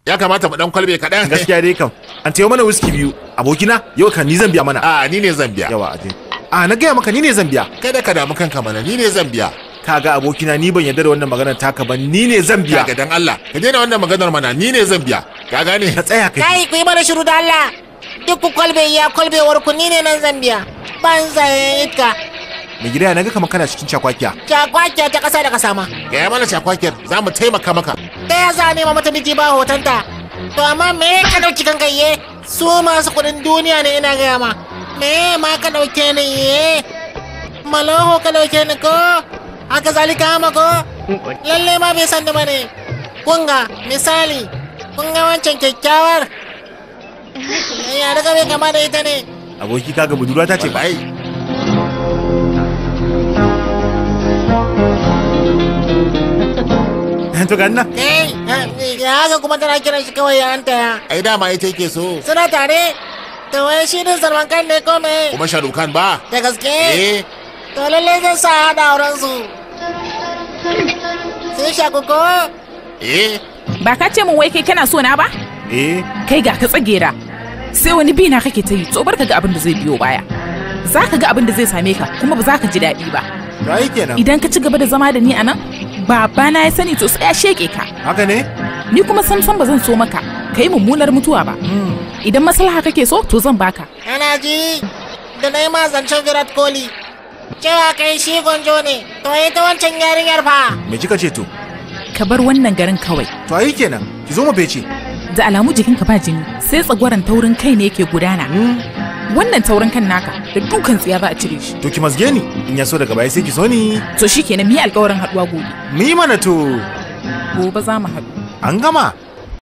Ya kamata mu dan kwalbe kaɗan. Gaskiya dai kam. An tayo mana whisky biyu. Abokina, yau kan ni zan biya mana. A ni ne zan biya. Yawa aje. A na gaya maka ni ne zan biya. Kada ka damu kanka mana, ni ne zan biya. Kaga abokina, ni ban yarda da wannan maganar taka ba, ni ne zan biya. Kaga dan Allah, ka daina wannan maganar mana, ni ne zan biya. Ka gane? Ka tsaya kai. Kai, ku yi mana shiru da Allah. Duk ku kwalbe ya kwalbewar ku, ni ne nan zan biya. Banza iska. Mai gida, na ga kamar kana cikin cakwakiya. Cakwakiya ta kasa da kasa ma. Gaya mana cakwakiyar, za mu taimaka maka. Ta ya za a nema mata miji ba hotonta? To amma me ka ɗauki kanka iye? Su masu kuɗin duniya ne ina gaya ma. Me ma ka ɗauke ni iye? Maloho ka ɗauke ni ko? Haka zalika ma ko? Lalle ma bai san da ba ne. Kunga misali, kunga wancan kyakkyawar. Ya daga bai kama da ita ne. Aboki, kaga budurwa ta ce ba. Wallahi. To ga nan. Kai, ya haka kuma tana kiran shi kawai ya anta ya. Ai dama ita yake so. Suna tare? To wai shi din Salman Khan ne ko me? Kuma Shahrukh Khan ba? Da gaske? Eh. To lalle zan sa haɗa auren su. Sun shaku ko? Eh. Ba ka ce min wai kai kana so na ba? Eh. Kai ga ka tsagera. Sai wani bi na kake ta yi, to bar ka ga abin da zai biyo baya. Za ka ga abin da zai same ka kuma ba za ka ji daɗi ba. To ai kenan. Idan ka ci gaba da zama da ni a nan, babana ya sani to sai ya sheke ka. Haka ne? Ni kuma samsam ba zan so maka ka yi mummunar mutuwa ba. Idan maslaha kake so to zan baka. Ana ji da na yi ma zancen Virat Kohli. Cewa kai shi gonjo ne, to ita wancan yarinyar fa. Me kika ce to? Ka bar wannan garin kawai. To ai kenan. Ki zo mu fece. Da alamu jikinka ba jini, sai tsagwaron taurin kai ne yake gudana. Wannan taurin kan naka da dukan tsiya za a cire shi. To ki mazge ni, in ya so daga baya sai ki so ni. To shikenan, mu yi alkawarin haduwa gobe. Mu yi mana to. Gobe za mu haɗu. An gama.